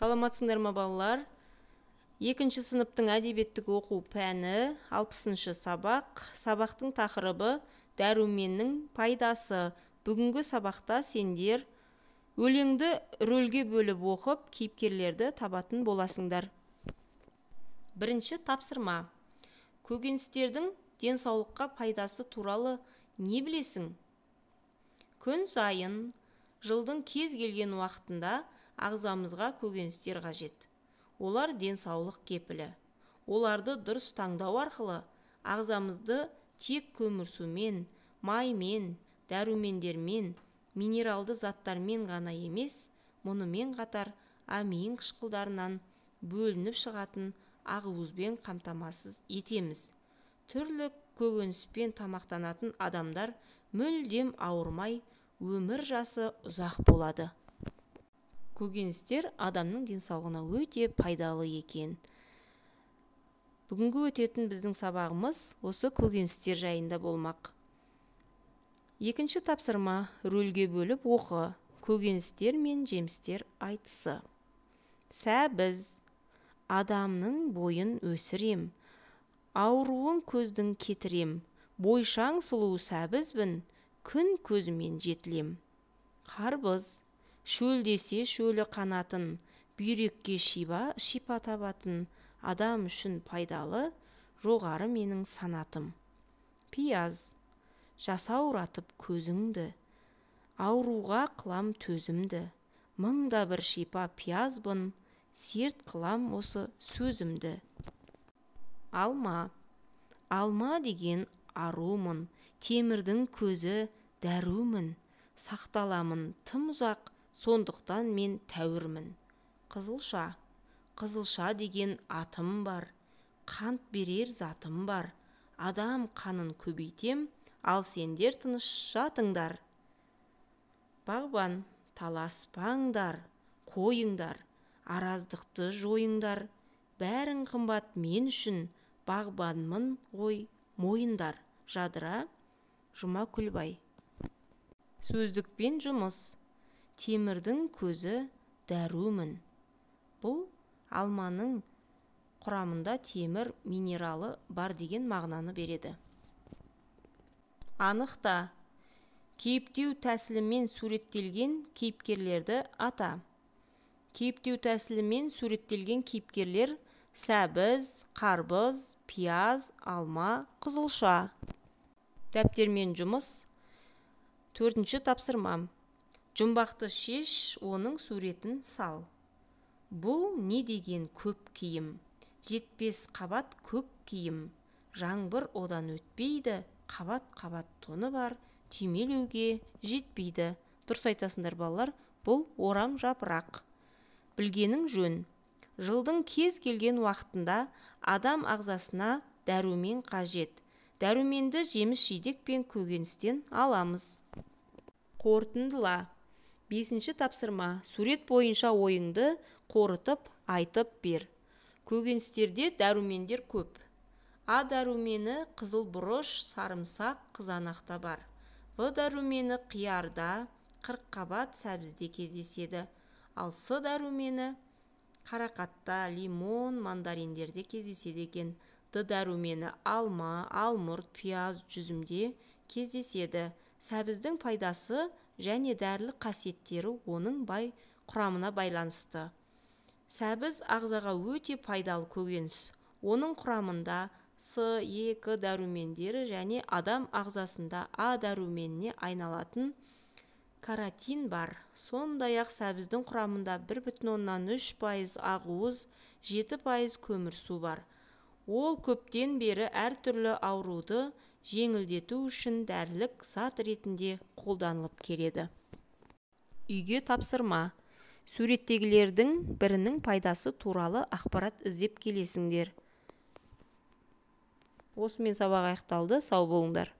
Саламатсыңдар ма, балалар? Екінші сыныптың әдебиеттік оқу пәні, 60-шы сабақ. Сабақтың тақырыбы: дәруменнің пайдасы. Бүгінгі сабақта сендер өлеңді рөлге бөліп оқып, кейіпкерлерді табатын боласыңдар. Бірінші тапсырма. Көкөністердің денсаулыққа пайдасы туралы не білесің? Күн сайын, жылдың кез келген уақытында ағзамызға көкөністер қажет. Олар – денсаулық кепілі. Оларды дұрыс таңдау арқылы ағзамызды тек көмірсумен, маймен, дәрумендермен, минералды заттармен ғана емес, мұнымен қатар амин қышқылдарынан бөлініп шығатын ақуызбен қамтамасыз етеміз. Түрлі көкөніспен тамақтанатын адамдар мүлдем ауырмай, өмір жасы ұзақ болады. Көкөністер адамның денсаулығына өте пайдалы екен. Бүгінгі өтетін біздің сабағымыз осы көкөністер жайында болмақ. Екінші тапсырма. Рөлге бөліп оқы. Көкөністер мен жемістер айтысы. Сәбіз. Адамның бойын өсірем, ауруын көздің кетірем, бойшаң сұлу сәбізбін, күн көзімен жетілем. Қарбыз. Шөлдесе шөлі қанатын, бүйрекке шипа табатын, адам үшін пайдалы, жоғары менің санатым. Пияз. Жасауратып көзіңді, ауруға қылам төзімді, мың да бір шипа пиязбын, серт қылам осы сөзімді. Алма. Алма деген арумын, темірдің көзі дәрумін, сақталамын тым ұзақ, сондықтан мен тәуірмін. Қызылша. Қызылша деген атым бар, қант берер затым бар, адам қанын көбейтем, ал сендер тыныш жатыңдар. Бағбан. Таласпаңдар, қойыңдар, араздықты жойыңдар, бәрің қымбат мен үшін, бағбанмын ғой мойындар. Жадыра Жұмакүлбай. Сөздікпен жұмыс. Темірдің көзі дәрумін. Бұл алманың құрамында темір минералы бар деген мағынаны береді. Анықта. Кейіптеу тәсілімен суреттелген кейіпкерлерді ата. Кейіптеу тәсілімен суреттелген кейіпкерлер: сәбіз, қарбыз, пияз, алма, қызылша. Дәптермен жұмыс. Төртінші тапсырма. Жұмбақты шеш, оның суретін сал. Бұл не деген көп киім? Жетпес қабат көк киім. Жаңбыр одан өтпейді, қабат-қабат тоны бар, түймелеуге жетпейді. Дұрыс айтасыңдар, балалар, бұл орам жапырақ. Білгенің жөн. Жылдың кез келген уақытында адам ағзасына дәрумен қажет. Дәруменді жеміс-жидек пен көкөністен аламыз. Қорытындыла. Бесінші тапсырма. Сурет бойынша ойыңды қорытып, айтып бер. Көкөністерде дәрумендер көп. А дәрумені қызыл бұрыш, сарымсақ, қызанақта бар. В дәрумені қиярда, қырыққабат сәбізде кездеседі. Ал С дәрумені қарақатта, лимон, мандариндерде кездеседі екен. Д дәрумені алма, алмұрт, пияз, жүзімде кездеседі. Сәбіздің пайдасы және дәрілік қасиеттері оның бай құрамына байланысты. Сәбіз ағзаға өте пайдалы көкөніс. Оның құрамында С, Е, К дәрумендері және адам ағзасында А дәруменіне айналатын каротин бар. Сондай-ақ сәбіздің құрамында 1,3% ақуыз, 7% көмірсу бар. Ол көптен бері әртүрлі ауруды жеңілдету үшін дәрілік зат ретінде қолданылып келеді. Үйге тапсырма. Суреттегілердің бірінің пайдасы туралы ақпарат іздеп келесіңдер. Осымен сабақ аяқталды. Сау болыңдар.